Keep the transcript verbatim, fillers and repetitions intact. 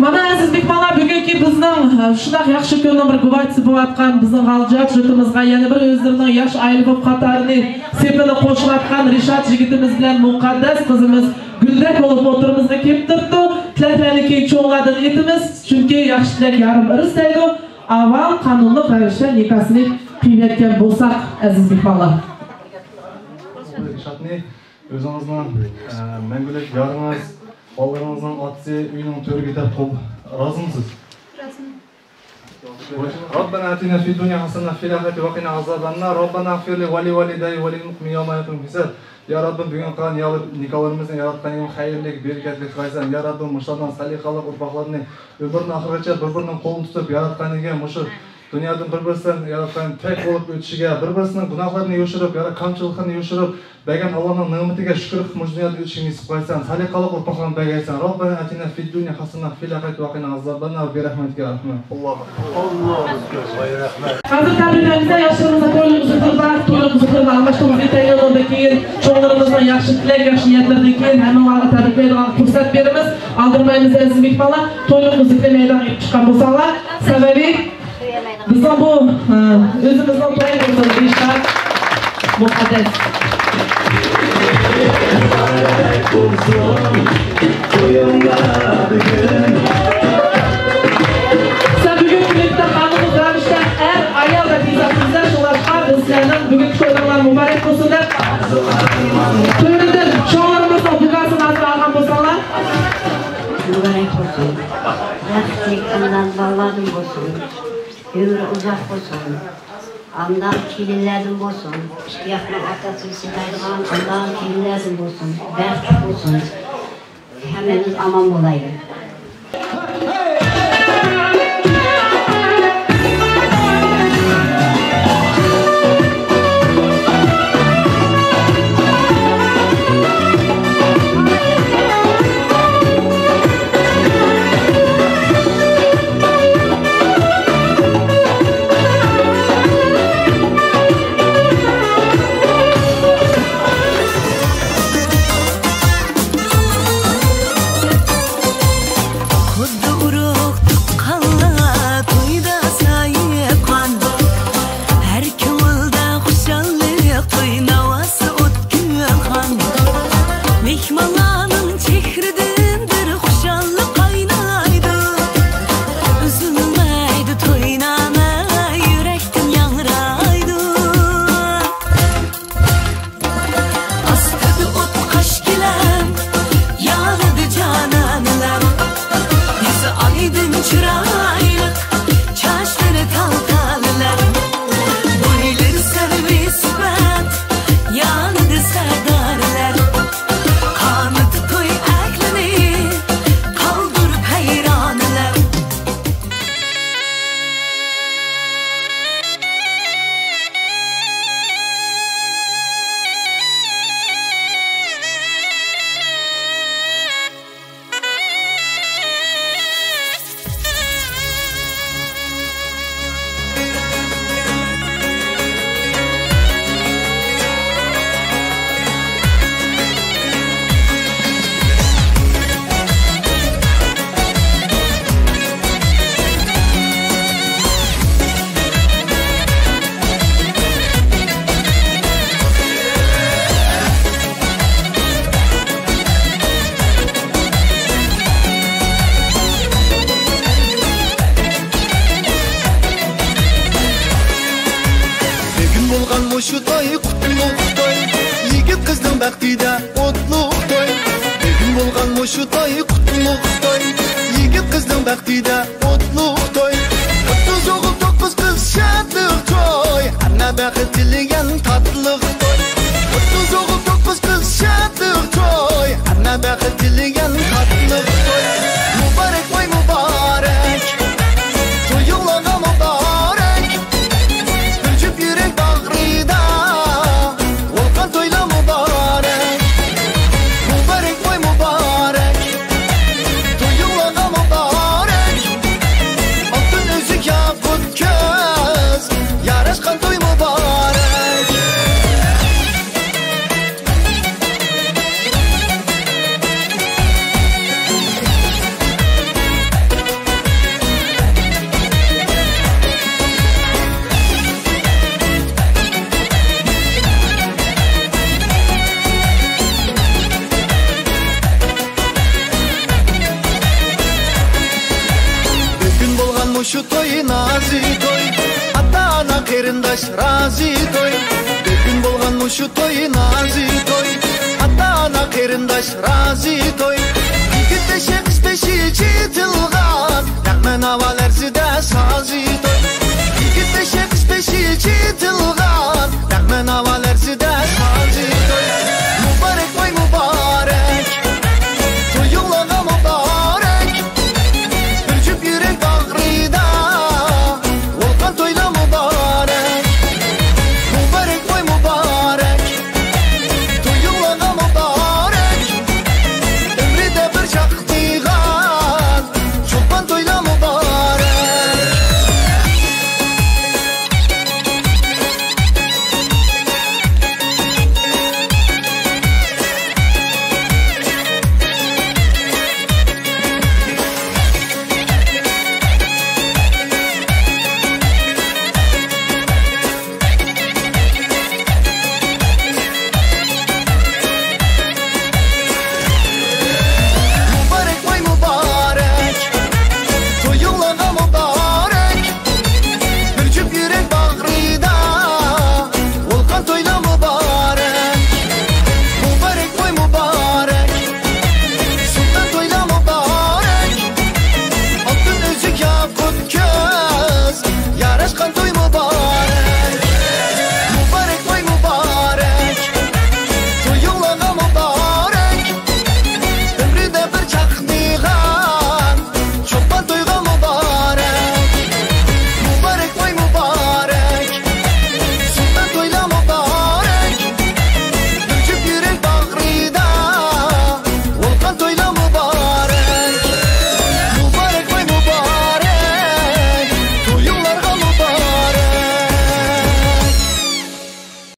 مانا، ئەزىز مېھمانلار، بۈگۈنكى بىزنىڭ، ئە، شۇنداق ياخشى كۈننىڭ بىر گۇۋاھچىسى بولۇۋاتقان بىزنىڭ غالجىرات جۇتىمىزغا يەنە بىر ئۆزلىرىنىڭ ياش ئائىلە بولۇپ قاتارىنى سېپىنى قوشۇۋاتقان رىشات يىگىتىمىز بىلەن مۇقەددەس قىزىمىز گۈلدەك بولۇپ ئوتتۇرىمىزغا كېلىپ تۇرۇپتۇ. تىلەكلەرنى كېيىن چوڭلاردىن ئېيتىمىز، چۈنكى ياخشى تىلەك يارىم ئىرىس دەيدۇ. ئاۋۋال قانۇنلۇق رەۋىشتە نىكاسىنى قىيىۋەتكەن بولساق، ئەزىز مېھمانلار. رىشاتنى ئۆزىڭىزنىڭ، ئە، مەڭگۈلۈك يارىڭىز، بالىلىرىڭىزنىڭ ئاتىسى، ئۆينىڭ تۆرىگى دەپ قوبۇل، رازىمسىز؟ رازىمەن. ربنا آتنا في الدنيا حسنة وفي الآخرة وقنا عذاب النار. ربنا اغفر لي ولوالدي وللمؤمنين يوم يقوم الحساب. يا ربنا، بۈگۈن قىلغان نىكاھلىرىمىزنى ياراتقان ئىگىم خەيرلىك، بەرىكەتلىك قىلغايسەن. يا ربنا، مۇشۇلارنىڭ سەلىقىلىق ئۇرپاقلىرىنى ئۆمرىنىڭ ئاخىرىغىچە بىر-بىرىنىڭ قولىنى تۇتۇپ ياراتقان ئىگىم مۇشۇ دۇنيادىن بىر-بىرسىدىن ياراتقان تەك بولۇپ ئۆتۈشىگە، بىر-بىرسىنىڭ گۇناھلىرىنى يوشۇرۇپ، يارا-، كەمچىلىكلىرىنى يوشۇرۇپ، بەرگەن ئاللانىڭ نېمىتىگە شۈكۈر قىلىپ، مۇشۇ دۇنيادا ئۆتۈشىگە نېسىپ قىلغايسەن. سەلىقىلىق ئۇرپاقلارنى بەرگەيسەن. ربنا آتنا في الدنيا حسنة وفي الآخرة وقنا عذاب النار برحمتك يا أرحم. ھازىر تەبرىكلەيمىز ياشلىرىمىزغا، تويلۇق ئۈزۈكلىرى بار، تويلۇق ئۈزۈكلىرىنى ئالماشتۇرغۇزى تەييارلىغاندىن كېيىن، چوڭلىرىمىزنىڭ ياخشى تىلەك، ياخشى نىيەتلىرىدىن كېيىن ھەممىڭلارغا تەبرىكلەيدىغان پۇرسەت بېرىمىز. ئالدىرىمايمىز ئەزىز مېھمانلار، تويلۇق ئۈزۈكنى مەيدانغا ئېلىپ چىققان بولساڭلار، سەۋەبى بىزنىڭ بۇ، ئە، ئۆزىمىزنىڭ تويى بولسۇن، ئىنشائاللا مۇقەددەس. سىلەر بۈگۈنكى كۈنلۈكتە قانۇنلۇق رەۋىشتە ئەر، ئايال دەپ ھېسابلىنىسىلەر، شۇڭلاشقا بىز سىلەرنىڭ بۈگۈنكى تويلىرىڭلار مۇبارەك بولسۇن دەپ، تۆرىدىن چوڭلىرىمىزنىڭ دۇئاسىنى ھازىر ئالغان بولساڭلار. مۇبارەك بولسۇن. بەختلىك ئانىلار بالىلاردىن بولسۇن. ئۆمرى ئۇزاق بولسۇن. ئانداق كېلىنلەردىن بولسۇن. ئىككى ياقنىڭ ئاتاسىنى سىلايدىغان ئانداق كېلىنلەردىن بولسۇن. بەختلىك بولسۇن. ھەممىمىز ئامان بولايلى. خۇددى ئۇرۇق تۇغقانلار تويدا سايىقان، ھەر كۆڭۈلدە خۇشاللىق، توي ناۋاسى ئوت گۈلخان. مېھمانلارنىڭ چېھرىدىن بىر خۇشاللىق قاينايدۇ. ئۈزۈلمەيدۇ توي ناغمە، يۈرەكتىن ياڭرايدۇ. ئاستىدا ئوت قاش گىلەم، يانىدۇ جانانىلەر. يۈزى ئايدىڭ چىرايلىق، چاچلىرى تال تالىلەر. بويلىرى سەرۋى سۈپەت، يانىدۇ سەردارىلەر. قانىتى توي ئەھلىنى، قالدۇرۇپ ھەيرانىلەر. بۈگۈن بولغان مۇشۇ توي قۇتلۇق توي، يىگىت قىزنىڭ بەختىدە ئوتلۇق توي. بۈگۈن بولغان مۇشۇ توي قۇتلۇق توي، يىگىت قىزنىڭ بەختىدە ئوتلۇق توي. ئوتتۇز ئوغۇل توققۇز قىز شادلىق توي، ھەممە بەخت تىلىگەن تاتلىق توي. ئوتتۇز ئوغۇل توققۇز قىز شادلىق توي، ھەممە بەخت تىلىگەن تاتلىق توي. مۇبارەك توي مۇبارەك، تويۇڭلارغا مۇبارەك. بىر جۈپ يۈرەك باغرىدا بولغان تويلار مۇبارەك. مۇبارەك توي مۇبارەك، تويۇڭلارغا مۇبارەك. ئالتۇن ئۈزۈك ياقۇت رازى توي، ئاتا-ئانا قېرىنداش رازى توي. بىر كۈن بولغان مۇشۇ توي نازى توي، ئاتا-ئانا قېرىنداش رازى توي. يىگىت بېشى قىز بېشى چېتىلغان، نەغمە ناۋا لەرزىدە